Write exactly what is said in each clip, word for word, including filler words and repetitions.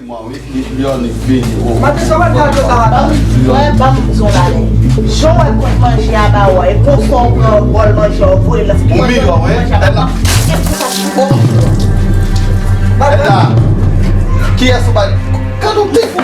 Mwen, wi, li, li annik vini, o. Maten, sa w al gade sa maten? Frè, ban m di w bagay. Jan w al pot manje a ba w a, e konsa w pran bòl manje a, w voye l nan figi manje a, manje a. Èl la. Èl la. Kiyès ou ba li? Gade w defo.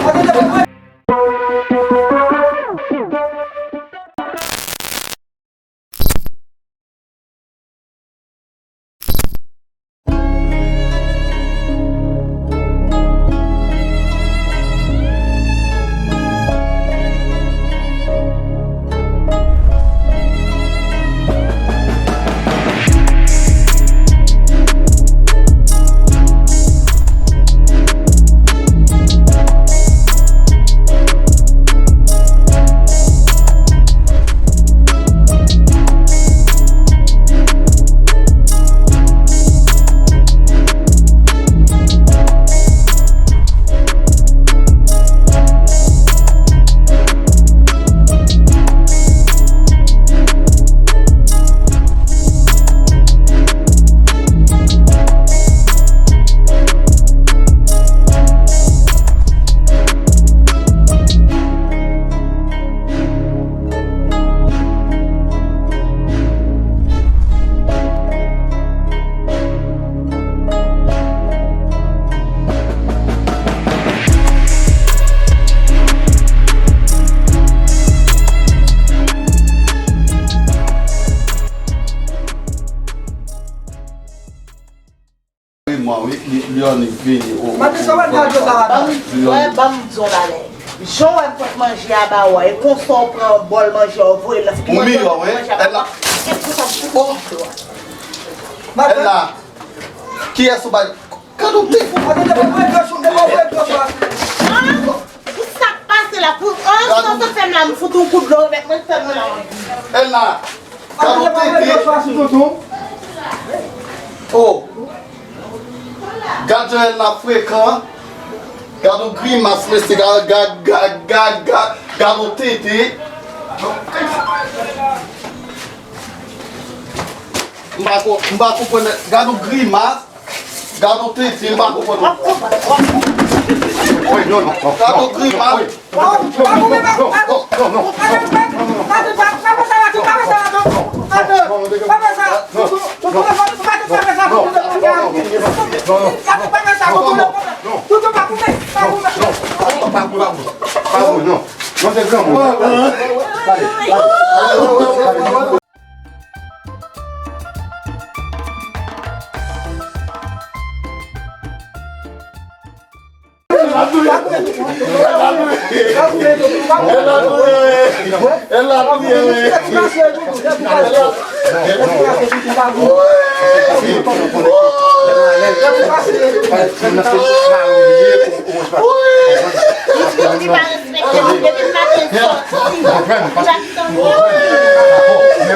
Mwen, wi, li, li annik vini, o. Maten, sa w al gade sa maten? Frè, ban m di w bagay. Jan w al pot manje a ba w a, e konsa w pran bòl manje a, w voye l nan figi manje a, manje a. Èl la. Èl la. Kiyès ou ba li? Gade w defo. Pou sa k pase la, pou an san sa fè m la, m fout yon kout dlo avèk mwen, fè mwen la. Èl la. Gade w tenten. O. Gad jan Èl la frekan. Gad yon grimas, mesye. Gad, gad, gad, gad, gad, gad yon tenten. M pa ko-, m pa konprann. Gad yon grimas. Gad yon tenten, m pa konprann. Gad yon grimas.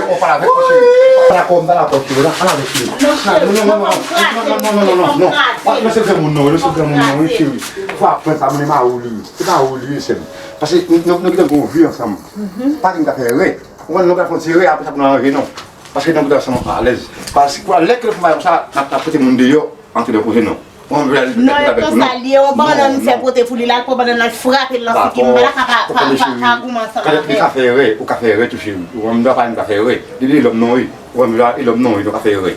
Ou pa dakò, m pa dakò, cheri. Pa dakò, m pa dakò, cheri. Ala, ala, cheri. Non, cheri, non, non, non, non, non, non, non, non, non, non, non. Ah, non, se granmoun, non, non, se granmoun, non, wi, cheri. Fò aprann sa, moun, e mari w li ye. Se mari w li ye, sè m. Paske nou, nou, nou gentan gen yon vi ansanm. Pa di m ka fè erè. Ou konprann, nou ka fè yon ti erè, apre sa, pou nou aranje, non. Paske nou gentan ansanm alèz. Paske kwa, lè ke nou fè bagay konsa, n ap, n ap pote moun deyò. Antre de koze non. Mwen vle al rete avèk ou non. Non, e konsa li ye, yon bannann m fè pote pou li la, l pran bannann nan, l frape l nan figi m, m pa ta ka pa, pa, pa, pa goumen ansanm avè l. Ou ka fè erè, ou ka fè erè tou cheri. Ou wè m dwa pa m ka fè erè. Li di lòm non wi. Ou wè m dwa, e lòm non wi, nou ka fè erè.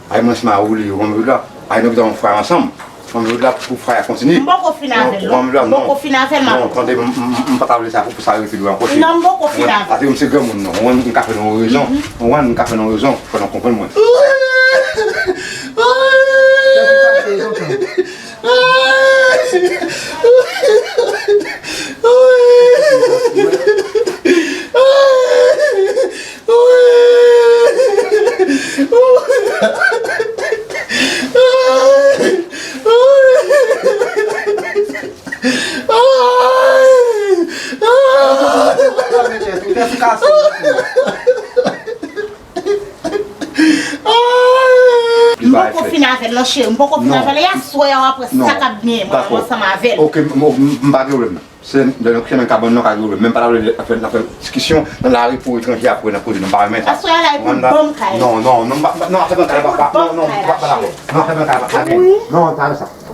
Ay mwen se mari w li, ou wè m dwa. Ay nou gentan yon frè ansanm. Ou wè m dwa pou frè a kontinye. M poko fin avè l non. M poko fin avè l, m ap. Non, tande, m, m, m pa ta vle sa pou, pou sa rete dwe ankò cheri. Non, m poko fin avè l. Paske m se granmoun non. Ou wè m ka fè nou rezon. Ou wè m ka fè nou rezon. Fò nou konprann mwen. M poko fin avè l non cheri, m poko fin avè l. E aswè a w ap wè sa k ap genyen mwen ansanm avè l. Ok, m, m, m pa gen pwoblèm. Se lè nou kouche nan kabann nan, ka gen pwoblèm. Men m pa ta vle n ap fè, n ap fè diskisyon nan lari pou etranje apre n ap koze, non, m pa renmen sa. Aswè a la, e pou ban m kay la. Non, non, non, m pa, non, afè ban kay la, pa, pa, non, non, m pa, pa dakò. Non, afè ban kay la, pa, pa gen. Non, m pa renmen sa.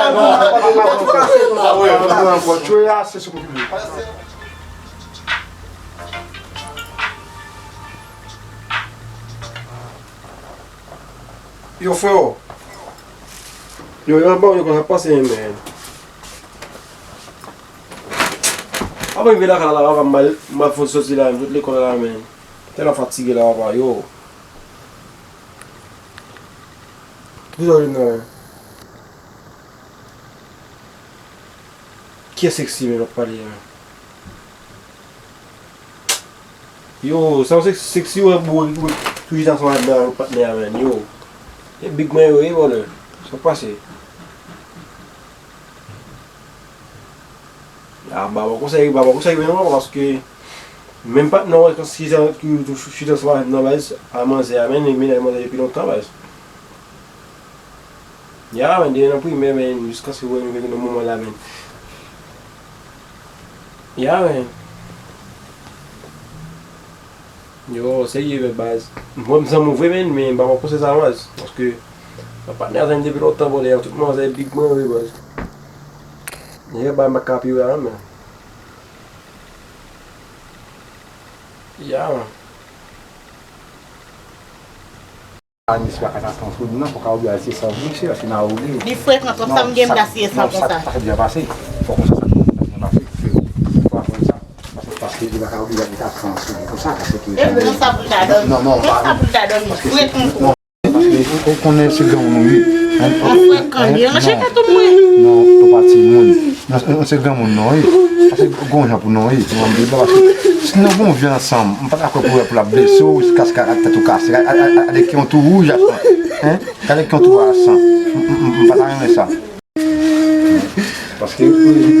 Pale, pale, pale, pale, pale. Yo, freo. Yo, yo, bon, yo, konn sa pase, men. Avan rive lakay la, la, papa, m al, m al fon soti la, m sot lekòl la, men. Tèlman fatige la, papa, yo. Ki sa w vin nan, men? Kiyès seksi, men, w ap pale a? Yo, sa w seksi, seksi, wè, bo, wè, tou chita ansanm avèk patnè a, men, yo. E big mwen yo ye, vòlè. Sa k pase? A, ba bon konsèy, ba bon konsèy, men, non, paske menm patnè w, ki, ki, ki chita ansanm avèk nan baz, a manzè a, men, men, manzè depi lontan, baz. Ya, men, depi nan primè, men, jiskaske w rive nan moman la, men. Ya, men. Yo, serye, men, baz. Mwen, m zanmi w vre, men, men, m pa pran konsèy sa, baz. Paske, nan patnè a zanmi depi lontan, vòlè, tout manzè big mwen, wi, baz. Nèg ba m pa ka pi la, men. Ya, men. Anis pa ka ta pran foud non, fòk a oblije al se sa vre, se la se na oblije. Li frekan twòp, sa m gen m gasiye sa konsa. Sa fè byen pase. Fòk konsa sa fè byen pase. Fòk aprann sa. Paske, paske li pa ka oblije al ta pran foud konsa, paske tou. E pou konsa pou l ta dòmi. Non, non, konsa pou l ta dòmi. Frekan twòp. Paske ou, ou konnen se granmoun ou ye. An frekan li ranje tèt ou mwen. Non, ou pa timoun. Non, se, se granmoun non, wi. Pase gon jan pou non, wi. Mwen, mwen, pase si nou gon vye ansanm, m pa dakò pou wè pou l ap blese w, jiskaske tèt ou kase. Gade, gade, gade, gade ki yon tou wouj a san. Hein? Gade ki yon tou a san. M, m, m, m pa ta renmen sa. Paske.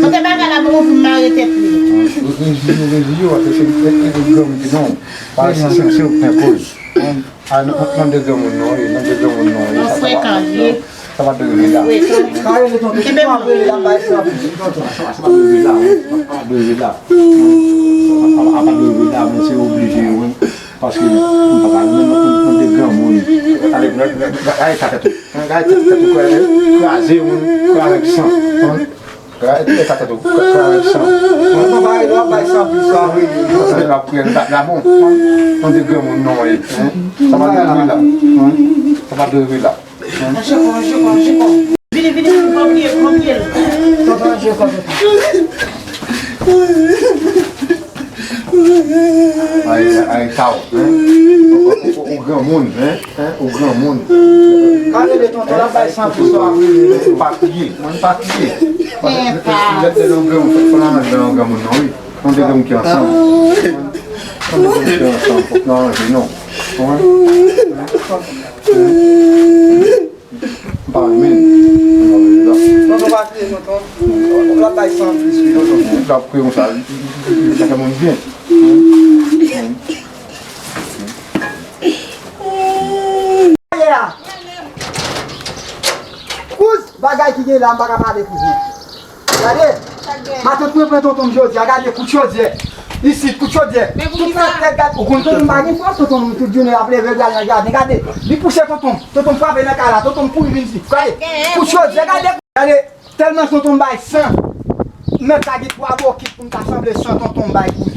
Kote bagay la bon pou mare tèt li. Rezi yo, rezi yo, paske se, se, se granmoun ki non. Pase se, se, se ou ki pran koz. A, non, non, de granmoun non, wi, non, de granmoun non, wi. Sa, sa pa, sa pa dwe rive la. Frekan li ye. Frekan. Sa pa dwe rive la, wi. Sa pa, sa pa dwe rive la. Sa pa, sa pa dwe rive la, men se oblije, wi. Paske m pa ka, non, non, non, de granmoun. Gade, gade, gade, gade sa tèt ou. Gade tèt, tèt ou kraze, wi. Kraze avèk san. Gade, e sa tèt ou, kraze san. Mwen pa bay, mwen pa bay san plis sa, wi. Sa, sa, la, la, la, bon. Tande granmoun non, wi. Sa pa dwe rive la. Sa pa dwe rive la. Vini, vini, vini, pa bliye, pa bliye. Tonton, je konn. Ay, ay, taw, hein? Ou, ou, ou, ou granmoun, hein? Hein? Ou granmoun. Ka rele tonton, l ap bay san pou sa. Pa kriye, mwen pa kriye. Lè, lè, lè, lè yon granmoun, fò, fò n aranje yon granmoun, non, wi. Yon de granmoun ki ansanm. Yon de granmoun ki ansanm, fòk nou aranje, non. Konprann? Hein? M pa renmen. Tonton pa kriye, tonton. Ou la bay san plis, wi, tonton. Ou la kriye konsa, li, li, li, li fè moun byen. Kouz, bagay ki gen la, m pa ka pale, kouz. Gade, matant mwen pran tonton m jodi a, gade kout chodyè. Isit, kout chodyè. Tout sa tèt gade, ou konn tonton m pa gen fòs, tonton m tout jounen ap leve, l al nan jaden, gade. Li pouse tonton m, tonton m frape nan kay la, tonton m kouri vin isit. Gade, kout chodyè, gade, gade. Tèlman tonton m bay san, mèt la gen twa bokit pou m ta sanble san tonton m bay kouz.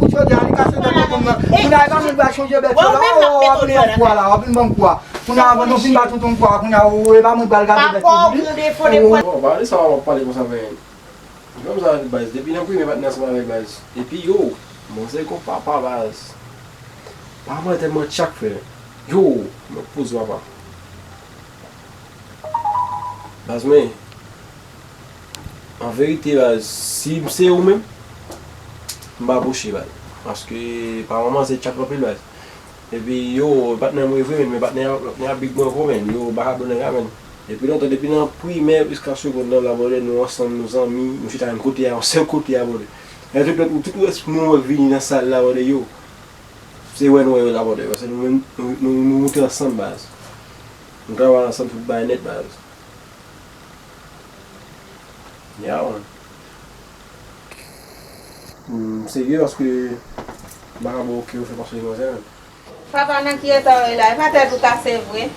kout chodyè a, li kase tèt tonton m nan. Kounye a, e pa mwen k pral chanje bèt yo la. O, w ap vin ban m kou a la, w ap vin ban m kou a. Kounye a, avan nou fin ba tonton m kou a, kounye a, o, e pa mwen k pral gade tèt tonton m. Bon, ba, de sa w ap pale konsa, men. Kòmsa, baz, depi nan premye patnè ansanm avèk baz. Epi yo, manzè gon papa, baz. Papa mwen tèlman tchak, frè. Yo, mwen poze papa. Baz mwen, an verite, baz, si m se ou menm, m pa bouche, baz. Paske papa manzè tchak anpil, baz. Epi yo, patnè mwen vre, men, men patnè a, patnè a big mwen ankò, men, yo, m pa ka ba nèg la, men. Depi lontan, depi nan primè jiska segonn nan la, brother, nou ansanm, nou zanmi, nou chita menm kote a, yon sèl kote a, brother. E tout lòt, tout rès moun wè vini nan sal la, brother, yo. Se wè nou wè yo la, brother, paske nou menm, nou, nou, nou moute ansanm, baz. Nou travay ansanm tout bagay nèt, baz. Ya, man. M serye paske m pa ka ba w oke ou fè paske manzè menm. Papa, nan ki eta w ye la? E pa tèt ou kase vre?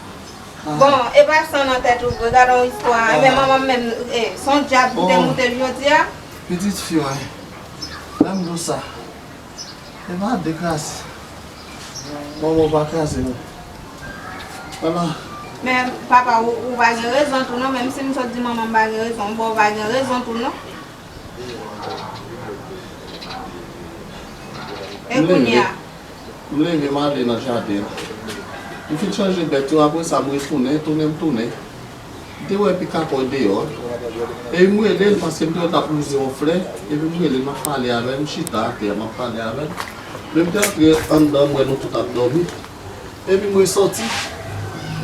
Bon, e pa san nan tèt ou vre, gade yon istwa. Enben, manman m menm, e, se yon dyab ki te moute l jodi a. Pitit fi mwen, lè m di w sa, e pa de kraze. Manman w pa kraze, non. Ala. Men, papa, ou, ou pa gen rezon tou, non. Menm si m sot di manman m pa gen rezon, bon, ou pa gen rezon tou, non. E kounye a? M leve, m ale nan jaden an. M fin chanje bèt yo, apre sa, m retounen, tounen, m tounen. M te wè pikapòy deyò. Epi m rele l, paske m te wè l t ap wouze yon flè. Epi m rele l, m ap pale avè l, m chita atè a, m ap pale avè l. Lè m te antre anndan, m wè nou tout ap dòmi. Epi m resòti.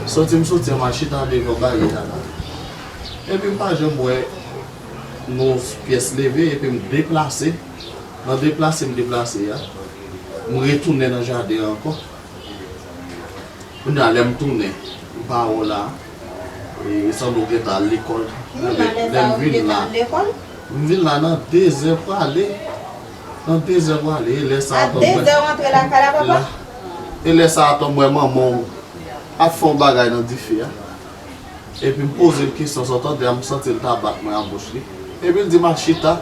Sòti m sòti an, m al chita devan baryè a la. Epi m pa janm wè nou pyès leve, epi m deplase. Nan deplase m deplase a, m retounen nan jaden an ankò. Kounye a, lè m tounen, m pa wè w la. E, sanble w gentan al lekòl. Lè, lè m vin la, m vin la nan dezè prale. Nan dezè prale, e lè sa a tonbe. A dezè w antre lakay la, papa? E lè sa a tonbe, manman w ap fè yon bagay nan dife a. Epi m poze l kesyon, sa w tande a, m santi l ta bat mwen a bouch li. Epi l di m al chita.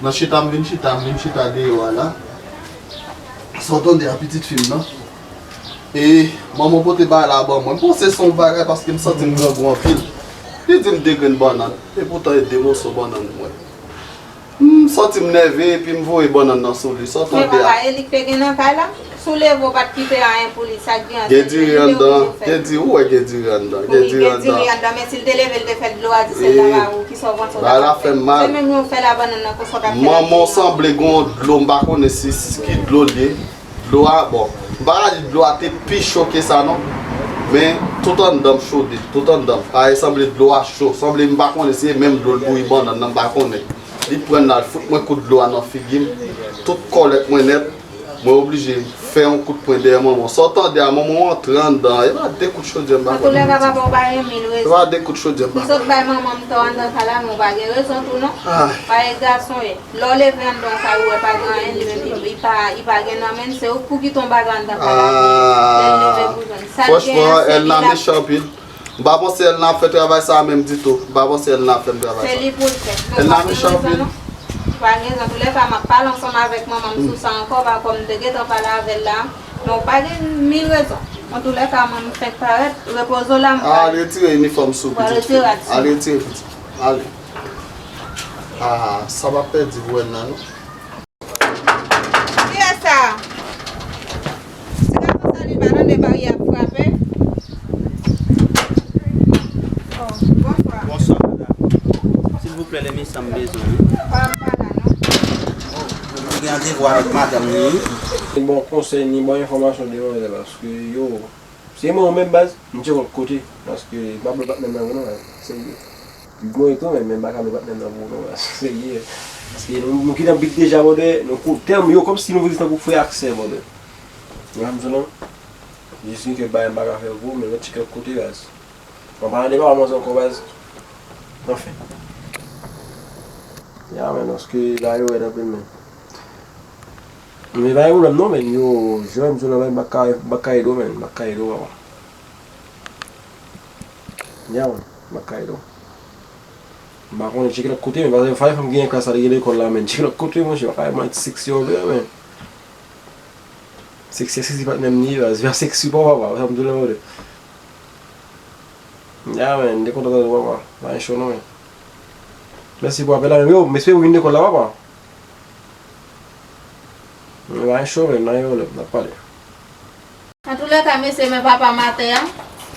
Nan chita m vin chita, m vin chita deyò a la. Sa w tande a, pitit fi m nan. E manman w pote bagay la ban mwen. M panse se yon bagay paske m santi m grangou anpil. Li di m de grenn bannann. Epoutan e de moso bannann mwen. M santi m nève epi m voye bannann nan sou li. Sa w tande a? Men papa, e li k te gen nan kay la? Si w leve w pa t kite anyen pou li, sa k gen an? Gen diri anndan, gen diri, ou wè gen diri anndan, gen diri anndan. Wi, gen diri anndan, men si l te leve, l te fè dlo a di sèl la ba ou, kisa w panse w ta fè? Bagay la fè m mal. Se menm jan w fè la bannann nan konsa w t ap fè la. Manman w sanble gen yon dlo, m pa konnen si, si ki dlo l ye. Dlo a, bon, m pa ka di dlo a te pi cho ke sa non, men tout anndan m chode, tout anndan m. Parèy sanble dlo a cho, sanble m pa konnen si e menm dlo l bouyi bannann nan, m pa konnen. Li pran l al fout mwen kout dlo a nan figi m, tout kòlèt mwen nèt, mwen oblije fè yon kout pwen dèyè manman w. Sa w tande a, manman w antre anndan, e pa de kout chodyè m pa konnen. Antoulèka, papa, w pa gen mil rezon. E pa de kout chodyè m pa konnen. M sot bay manman m tò anndan sa la, men w pa gen rezon tou non. Parèy gason ye. Lè w leve anndan sa, ou wè pa gen anyen, li menm, li, li pa, li pa gen nan men l, se ou k pou kite yon bagay anndan kay la pou li. Lè l leve pou jwenn. Sa l genyen, se li l ap. Franchman, Elna mechan anpil. M pa panse Elna ap fè travay sa a menm ditou. M pa panse Elna ap fè m travay sa. Se li pou l fè. Elna mechan anpil. Ou pa gen rezon, non. Ou pa gen rezon. Antoulèka, m ap pale ansanm avèk manman m sou sa ankò, pa kòm m te gentan pale avè l la. Men w pa gen mil rezon. Antoulèka, mwen, m fenk parèt. Repoze w la, m pral. Al retire inifòm sou pitit fi. Al retire, pitit. Ale. Ah, sa pa pèdi pou Elna non. Kiyès sa? Ti gason sa li pa tande baryè ap frape. Oh, bonswa. Bonswa, madam. Silvouplè, lè mesye a m bezwen wi. Pa, pa la non. Li gen randevou avèk madanm li wi. Ni bon konsèy, ni bon enfòmasyon de manzè paske yo, Te mwen menm baz, m tcheke lòt kote, paske m pa vle patnè m nan vre non, baz. Serye. Li bon e tou, men, men m pa ka vle patnè m nan pou ou non, baz. Serye. Paske nou, nou gentan bit deja, brother, nou kou tèm yo, kòmsi nou vle tankou frè ak sè, brother. Ou konprann sa non? Jis gen kèk bagay m pa ka fè pou ou, men nou tcheke lòt kote, baz. Mwen pa nan depa manzè ankò, baz. Anfen. Ya, men, paske la yo rèd anpil, men. Men pa gen pwoblèm non, men, yo, jwenn sou nan men, m pa ka, m pa ka ede w, men, m pa ka ede w, papa. Ya, men, m pa ka ede w. M pa konnen, tcheke lòt kote, men, paske fale fanm ki gen klas la, li gen lekòl la, men, tcheke lòt kote, monchè, pa ka manti seksi yo vre, men. Seksi, seksi patnè m li ye, baz, pa seksi pa w, papa, sa m di w la, brother. Ya, men, m te kontan tande w, papa. Pa gen cho non, men. Mèsi pou apèl la, men yo, m espere w vin lekòl la, papa. Men pa gen cho, men, nan yon lè, n ap pale. Antoulèka, mesye, men papa m atè a,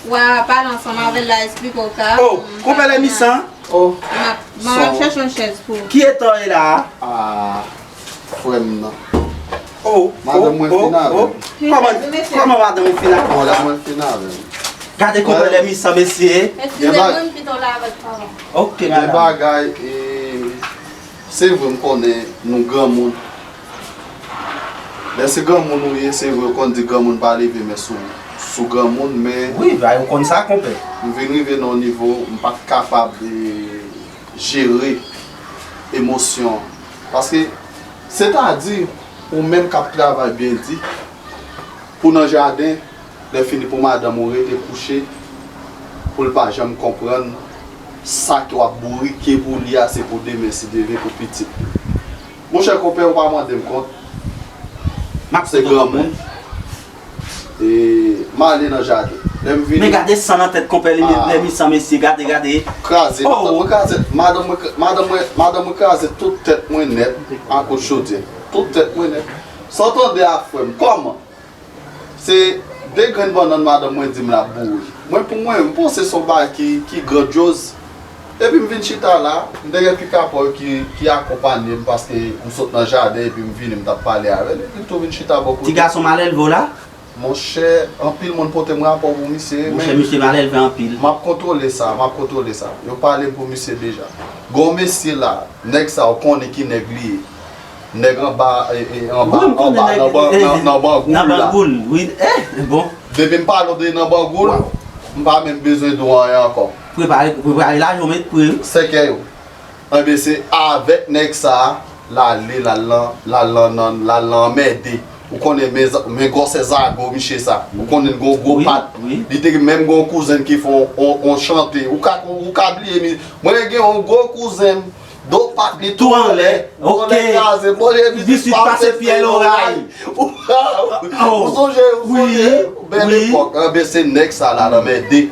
w a pale ansanm avè l la, eksplike w ka. Oh, konpè Lèmisan. Oh, m ap, m ap chèche yon chèz pou ou. Ki eta w ye la a? Ah, frè m nan. Oh, madanm mwen fin avè m. Kòman, kòman madanm ou fin avè w la? Madanm mwen fin avè m. Gade konpè Lèmisan, mesye. Eskize mwen, m kite w la avèk papa. Ok, madanm. Gen bagay, e, se vre m konnen nou granmoun. Lè se granmoun ou ye, se vre, yo konn di granmoun pa leve men sou, sou granmoun, men wi, ba, yo konn sa, konpè. M vin rive nan yon nivo, m pa t kapab, e, jere emosyon. Paske, sètadi, ou menm k ap travay byen di, pou nan jaden, lè fini pou madanm ou rete kouche, pou l pa janm konprann sa ke w ap bourike pou li a, se pou demen, si Dye vle, pou pitit li. Monchè, konpè, ou pa mande m kont. M ap se granmoun. E, m ale nan jaden. Lè m vini. Men gade san nan tèt konpè Lèmisan, mesye, gade, gade. Kraze. Oh. Mwen kraze, madanm mwen, madanm mwen, madanm mwen kraze tout tèt mwen nèt akoz chodyè. Tout tèt mwen nèt. Sa w tande a, frè m, kòman? Se de grenn bannann madanm mwen di m l ap boure. Mwen, pou mwen, m panse se yon bagay ki, ki grandyoz. Epi m vin chita la, m te gen pikapòy ki, ki akonpanye m paske m sot nan jaden epi m vini, m t ap pale avè l, epi l tou vin chita bò kote m. Ti gason malelve w la? Monchè, anpil moun pote m rapò pou misye, men. Monchè, misye malelve anpil. M ap kontwole sa, m ap kontwole sa. Yo pale m pou misye deja. Gon mesye la, nèg sa, ou konnen ki nèg li ye. Nèg anba, e, e, anba, anba, nan ban-, nan, nan bangoul la. Nan bangoul, wi. Eh, bon. Depi m pale w de nan bangoul, m pa menm bezwen di w anyen ankò. Prepare, prepare lajan w met pre wi. Sèkèy ou. Enben, se avèk nèg sa a, l ale, l al nan, l al nan, nan, l al nan anmède. Ou konnen men, men gwosè zago misye sa. Ou konnen l gon gwo pat. Wi, wi. Li te menm gon kouzen ki fè on, on, on chante. Ou ka, ou ka bliye mi-, mwen gen yon gwo kouzen m. Do pat li tou anlè. Tou anlè. Ok. Anlè kraze. Bon, epi pase pyè loray. Ou sonje, ou sonje, bèl epòk. Anben, se nèg sa la, l anmède.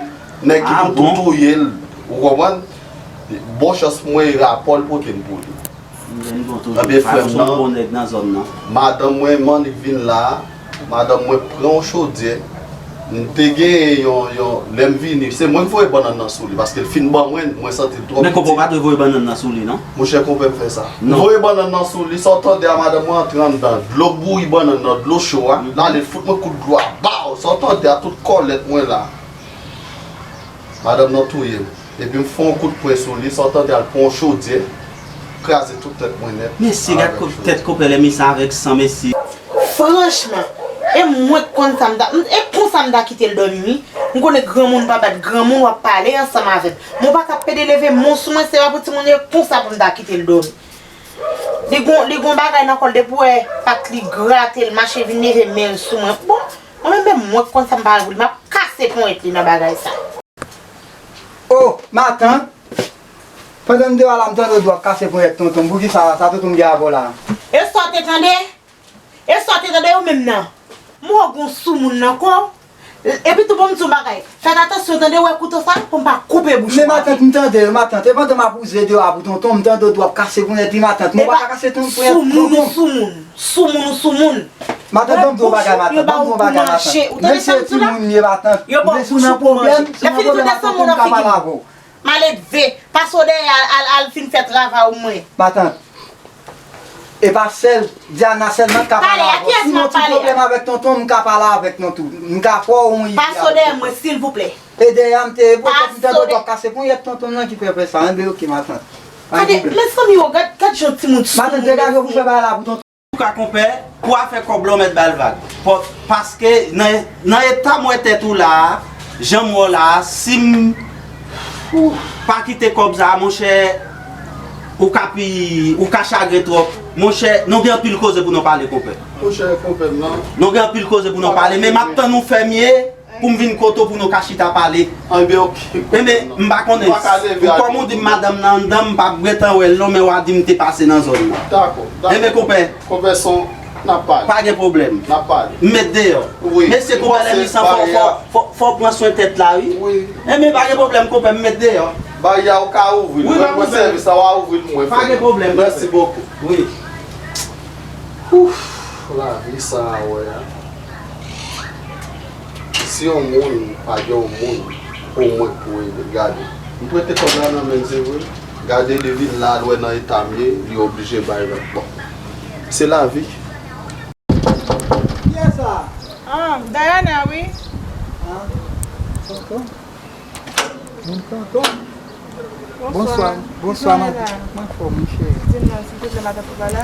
Nèg ki pou tou touye l. Ou konprann? Bon chans pou mwen, e rapò l pote m pou li. Anben, frè m nan, madanm mwen, m annik vin la a. Madanm mwen pran yon chodyè. M te gen yon, yon, lè m vini, se mwen k voye bannann nan sou li, paske l fin ban mwen, mwen santi l twò piti. Men konpè w pa dwe voye bannann nan sou li, non? Monchè, konpè m fè sa. M voye bannann nan sou li, sa w tande a, madanm mwen antre anndan, dlo bouyi bannann nan, dlo cho a, l ale fout mwen kout dlo a, baw, sa w tande a, tout kòlèt mwen la. Madanm nan touye m. Epi m fè yon kout pwen sou li, sa w tande a, l pran yon chodyè, kraze tout tèt mwen nèt. Mesye, gad tèt konpè Lèmisan avèk san, mesye. Franchman, e mwen k konn sa m ta, e konsa m ta kite l dòmi wi. M konnen granmoun pa bat granmoun, w ap pale ansanm avè l. Men w pa ka pede leve men w sou mwen, se pa pou timoun yo, e konsa pou m ta kite l dòmi. Li gon, li gon bagay nan kò l, depi w wè pat li grate l, mache vin leve men l sou mwen. Bon, mwen menm, menm mwen k konn sa m pale pou li, m ap kase ponyèt li nan bagay sa. Oh, matant! Pandan m deyò a la, m tande w di w ap kase ponyèt tonton m. Poukisa sa tonton m gen avè w la? E sa w te tande? E sa w te tande ou menm nan? M wè w gon soumoun nan kò w. Epi tou, bon, m di w yon bagay. Fè atansyon, tande, w wè kouto sa, pou m pa koupe bouch ou. Men matant, m tande, matant. E pandan m ap wouze deyò a pou tonton, m tande w di w ap kase ponyèt li, matant. Mwen pa ka kase ponyèt tonton. Soumoun ou soumoun. Soumoun ou soumoun. Matant, ban m di w yon bagay, matant. Ban m di w yon bagay, matant. Menm si se timoun m ye, matant. Men si w nan pwoblèm, si w nan pwoblèm, matant, m ka pale avè w. Maledve, pase w dèyè al, al, al fin fè travay ou mwen. Matant. E pa sèl Diana sèlman k ka pale avè w. Si m gen yon ti pwoblèm avèk tonton, m ka pale avèk nou tou. M ka fè w yon ide avèk tonton. Pase dèyè mwen, silvouplè. E dèyè a m te ye pou w, m te dwe kase ponyèt tonton nan ki fè fè sa. Enben, oke, matant. Pa gen pwoblèm. Tande, mezanmi, yo, gad, gad jan timoun soumou. Matant, degaje w pou fè bagay la pou tonton. Antouka, konpè, pou afè kòb la, w mèt ba l vag. Paske nan, nan eta m wè tèt ou la a, jan m wè w la a, si m pa kite kòb sa a, monchè, ou ka pi, ou ka chagren twòp. Monchè, nou gen anpil koze pou nou pale, konpè. Monchè, konpè m nan. Nou gen anpil koze pou nou pale, men m ap tann ou fèmye pou m vin kote w pou nou ka chita pale. Enben, oke. Enben, m pa konnen. Ou kòm ou di m madanm nan anndan, m p ap gentan wè l non, men w a di m te pase nan zòn nan. Dakò, dakò. Enben, konpè. Konpè Son, n ap pale. Pa gen pwoblèm. N ap pale. M met deyò. Wi. Mesye, konpè, lè misan, fò, fò, fò, fò pran swen tèt la, wi. Wi. Enben, pa gen pwoblèm, konpè, m met deyò. Baryè a ou ka ouvri l. Wi, pa pwoblèm. Sèvis la, w a ouvri l pou mwen. Pa gen pwoblèm. Mèsi bokou. Wi. Ouf, lavi sa a wè a. Si yon moun pa gen yon moun omwen pou ede, gade. M prete kòb la nan men l, se vre. Gade li vin la, l wè nan eta m ye, li oblije bay rant. Bon, se lavi. Kiyès sa? Ah, Diana, wi. Ah, tonton. Moun tonton. Bonswa. Bonswa, bonswa, matant. Mwen anfòm, wi, cheri. Di m non, silvouplè, matant ou pa la?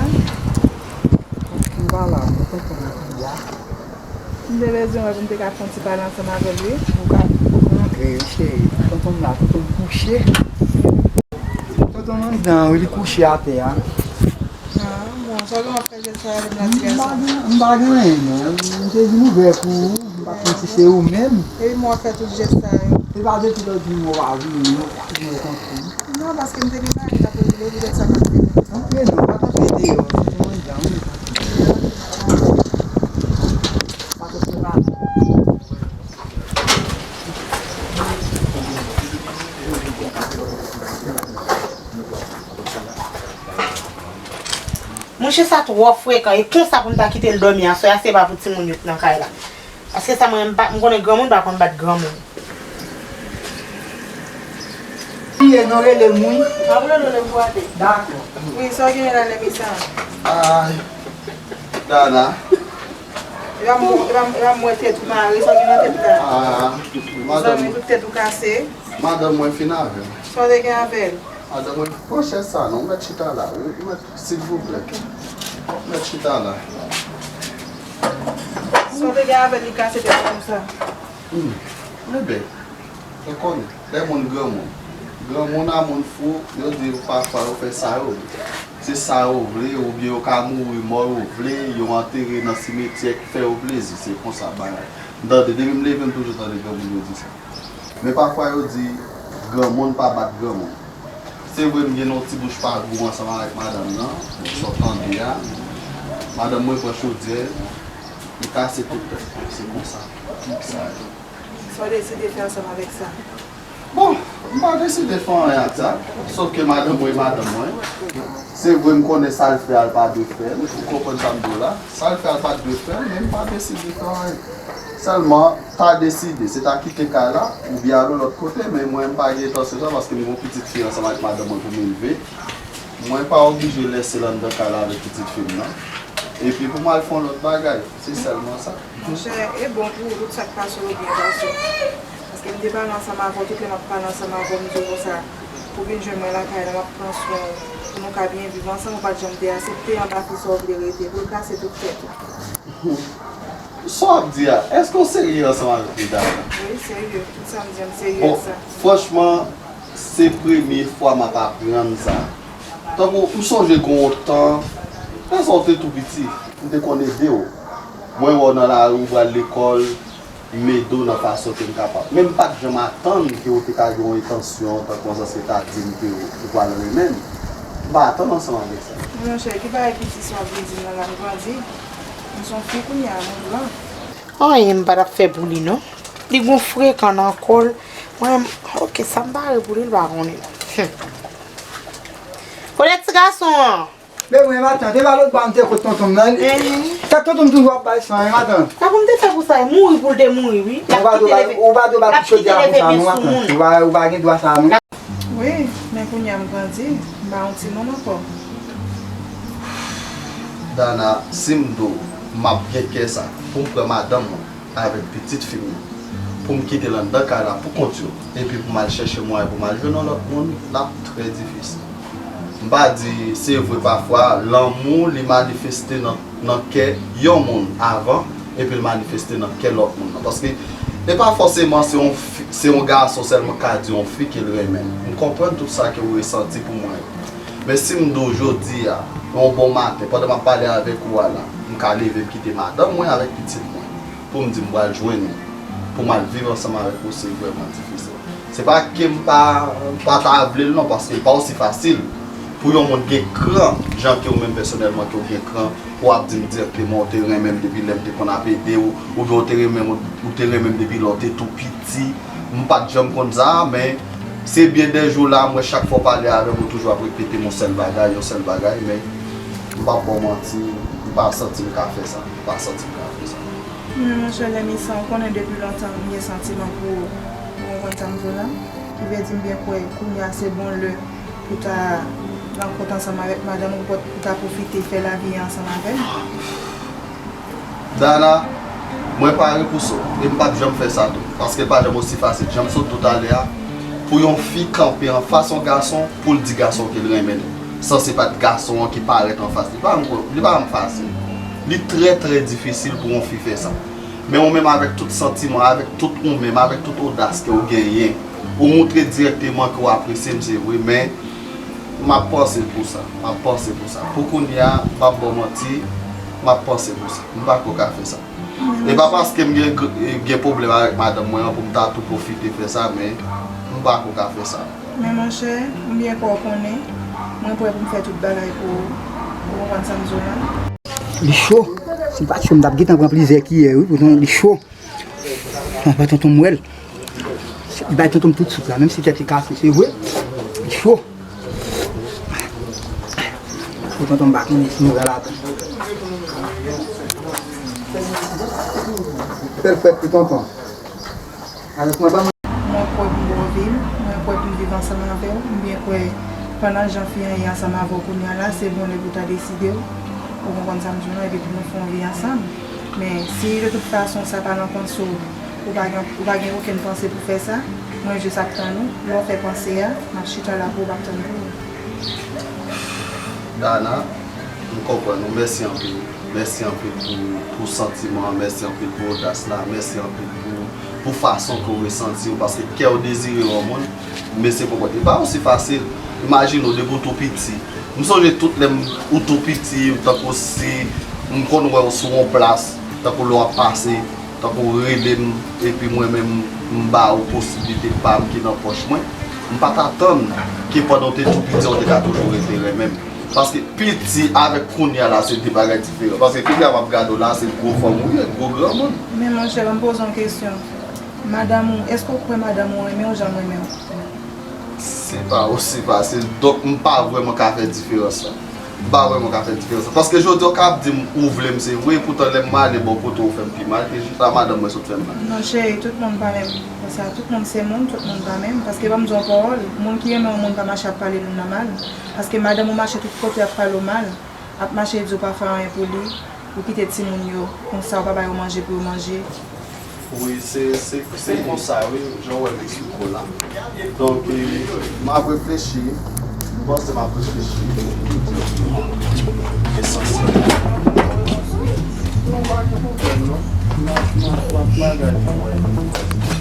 M pa la, mwen tonton mwen ki la. M te bezwen wè pou m te ka fè yon ti pale ansanm avè l, wi. Ou ka rantre, wi, cheri. Tonton m la, tonton m kouche. Tonton m anndan, wi, li kouche atè a. Ah, bon, sa w gen w ap fè jès sa yo avè m la ti gason? M pa gen, m pa gen anyen, non. M te vin ouvè pou ou, m pa konn si se ou menm. Epi m w ap fè tout jès sa yo. Se pa depi lòt jou m wè w pa vini, non, pou mwen kontre. Non, paske m te gen bagay m t ap regle, poutèt sa m ap vini. Antre non, pa t antre deyò, se te mwen jan, wi. Pa t antre pa. Monchè, sa twò frekan. E konsa pou m ta kite l dòmi aswè a, se pa pou timoun yo k nan kay la. Paske sa mwen, m pa, m konnen granmoun pa konn bat granmoun. Kiye non, rele m wi. M ap rele w lè m pou ale. Dakò. Wi, sa w genyen la, lè misan? Ay, Dana. E pa m, e pa m, e pa m wè tèt ou mare, sa w gen nan tèt ou la? Ah, madanm. Zanmi, tout tèt ou kase. Madanm mwen fin avè m. Sa w te gen avè l? Madanm mwen, pran chèz sa non, mèt chita la, wi, mèt, silvouplè. Mèt chita la. Sa w te gen avè l, li kase tèt ou konsa? Hmm. Enben, ou konnen, lè moun granmoun. Granmoun a moun fou, yo di pafwa yo fè sa yo vle. Se sa yo vle, oubyen yo ka mouri mò yo vle, yo antere nan simetyè ki fè yo plezi. Se konsa bagay. M tande, depi m leve, m toujou tande granmoun yo di sa. Men pafwa yo di, granmoun pa bat granmoun. Se vre, m gen yon ti bouch pa gou ansanm avèk madanm nan, sa w tande a. Madanm mwen pran chodyè, li kase tout tèt mwen. Se konsa. Sa w deside fè ansanm avèk sa? Bon, m pa deside fè anyen ak sa. Sòf ke madanm mwen, madanm mwen. Se vre, m konnen sa l fè a, l pa dwe fè l. Ou konprann sa m di w la? Sa l fè a, l pa t dwe fè l, men m pa deside fè anyen. Sèlman, ta deside, se ta kite kay la, oubyen al yon lòt kote, men mwen, m pa gen entansyon sa, paske m gen yon pitit fi ansanm ak madanm mwen pou m elve. Mwen pa oblije lese l anndan kay la avèk pitit fi m nan. Epi pou m al fè yon lòt bagay, se sèlman sa. Monchè, e bon pou ou, tout sa k pase w byen pase w. Paske m te pale ansanm avè w, tout lè m ap pale ansanm avè w, m di w konsa, pou vin jwenn mwen lakay la, m ap pran swen w, pou nou ka byen viv ansanm, ou pa t janm te aksepte anba fi sa w vle rete, pou l kase tout tèt ou. Sa w ap di a, èske w serye ansanm avèk li, Dana? Wi, serye. Tout sa m di a, m serye ak sa. Bon, franchman, se premye fwa m ap aprann sa. Tankou, m sonje gen yon tan, lè sa w te tou piti, m te konn ede w. Mwen wè w nan lari, w pral lekòl, m ede w nan fason ke m kapab. Men m pa t janm atann ke w te ka gen yon entansyon, tankou sa, sètadi ke w pral renmen m. M pa atann ansanm avèk sa. Men monchè, ki bagay piti sa w ap vin di m nan la, m grandi. M se yon fi kounye a, mwen gran. Anyen m pa t ap fè pou li non. Li gon frekan nan kò l. Mwen, oke, sa m pare pou li, l pa konnen. Hum. Kote ti gason an? Men mwen, matant, e pa lòt bò a m te kot tonton m nan. Sa tonton m toujou ap bay san, e, matant. Sa pou m te fè pou sa, e mouri pou l te mouri, wi. L ap kite leve, l ap kite leve men sou moun. Ou pa, ou pa gen dwa sa, non. Wi, men kounye a m grandi, m pa yon timoun ankò. Dana, si m di w m ap gen kè sa pou m pran madanm mwen avèk pitit fi m yo, pou m kite l anndan kay la pou kont yo, epi pou m al chèche mwayen pou m al jwenn yon lòt moun, l ap trè difisil. M pa di, se vre, pafwa lanmou li manifeste nan, nan kè yon moun avan, epi l manifeste nan kè lòt moun nan. Paske e pa fòseman se yon fi, se yon gason sèlman k ka di yon fi ke l renmen l. M konprann tout sa ke w resanti pou mwen yo. Men si m di w jodi a, yon bon maten, pandan m ap pale avèk ou a la, m ka leve m kite madanm mwen avèk pitit mwen pou m di m pral jwenn ou, pou m al viv ansanm avèk ou, se vrèman difisil. Se pa ke m pa, m pa ta vle l non, paske l pa osi fasil pou yon moun gen kran, jan ke w menm pèsonèlman ke w gen kran, pou w ap di m dirèkteman ou te renmen m depi lè m te konn ap ede w, oubyen ou te renmen m, ou te renmen m depi lè w te tou piti. M pa t janm konn sa, men se byen dè jou la, m wè chak fwa w pale avè m, ou toujou ap repete m yon sèl bagay, yon sèl bagay, men m p ap ba w manti, m pa santi m ka fè sa, m pa santi m ka fè sa. Men monchè, Lèmisan, ou konnen depi lontan m gen santiman pou ou, ou konprann sa m di w la? Ki vle di m byen kwè kounye a se bon lè pou ta rankontre ansanm avèk madanm ou, pou, pou ta pwofite fè lavi a ansanm avè l. Dana, mwen pare pou sa w, e m p ap janm fè sa tou, paske l pa janm osi fasil. Jan m sot di w talè a, pou yon fi kanpe anfas yon gason, pou l di gason ke l renmen l, san se pa t gason an ki parèt anfas li, li pa janm, li pa janm fasil. Li trè, trè difisil pou yon fi fè sa. Men ou menm, avèk tout santiman, avèk tout ou menm, avèk tout odas ke w genyen, ou montre dirèkteman ke w apresye m, se vre, men m ap panse pou sa, m ap panse pou sa. Pou kounye a, m p ap ba w manti, m ap panse pou sa. M pa ko ka fè sa. E pa paske m gen, gen pwoblèm avèk madanm mwen an pou m ta tou pwofite fè sa, men m pa ko ka fè sa. Men monchè, m byen kwè w konnen, mwen prè pou m fè tout bagay pou ou. Ou konprann sa m di w la? Li cho. Si l pa t cho, m t ap gentan pran plizyè kiyè, wi, poutan li cho. An pa tonton m wè l. Li bay tonton m tout soup la, menm si tèt li kase, se vre. Li cho. Pou tonton m pa konnen si nou wè ladan. Fè l fèt pou tonton. Avèk mwen, ban mwen. Mwen kwè pou m ba w vi m, mwen kwè pou m viv ansanm avè w. M byen kwè pandan jan fi an ye ansanm avè w kounye a la, se bon lè pou w ta deside w. Ou konprann sa m di w la, epi pou nou fè yon vi ansanm. Men si de tout fason sa pa nan panse w, ou pa gen, ou pa gen okenn panse pou fè sa, mwen jis ap tann ou. Lè w fè panse a, m ap chita la pou ou, m ap tann pou ou. Dana, m konprann ou. Mèsi anpil. Mèsi anpil pou, pou santiman an. Mèsi anpil pou odas la. Mèsi anpil pou, pou fason ke w resanti w, paske kè w dezire yon moun, men se konprann. Li pa osi fasil. Imajine w, depi w tou piti. M sonje tout lè m, ou tou piti, tankou si m konn wè w sou yon plas, tankou lè w ap pase, tankou w rele m, epi mwen menm, m ba ou posiblite pa m ki nan pòch mwen, m pa t atann ke pandan w te tou piti a, w te ka toujou rete renmen m. Paske piti avèk kounye a la, se de bagay diferan. Paske kounye a m ap gade w la, se gwo fanm ou ye, gwo granmoun. Men monchè, ban m poze w yon kesyon. Madanm ou, èske w kwè madanm ou renmen w jan m renmen w? Se pa osi fasil. Donk, m pa vrèman ka fè diferans la. M pa vrèman ka fè diferans la. Paske jodi a, w ka ap di m ou vle m, se vre, poutan lè m ale bò kote w, ou fè m pi mal ke jan madanm mwen sot fè m la. Non, cheri, tout moun pa menm. Konsa, tout moun se moun, tout moun pa menm. Paske ban m di w yon pawòl, moun ki renmen yon moun pa mache ap pale moun nan mal. Paske madanm ou mache tout kote ap pale w mal, ap mache di w pa fè anyen pou li, ou kite timoun yo, konsa ou pa ba yo manje pou yo manje. Wi, se, se, se konsa, wi, jan w wè m eksplike w la. Donk, e, m ap reflechi, m panse m ap reflechi, esansyèl. Non, pa gen pwoblèm, non. M ap, m ap, m ap bagay pou wè.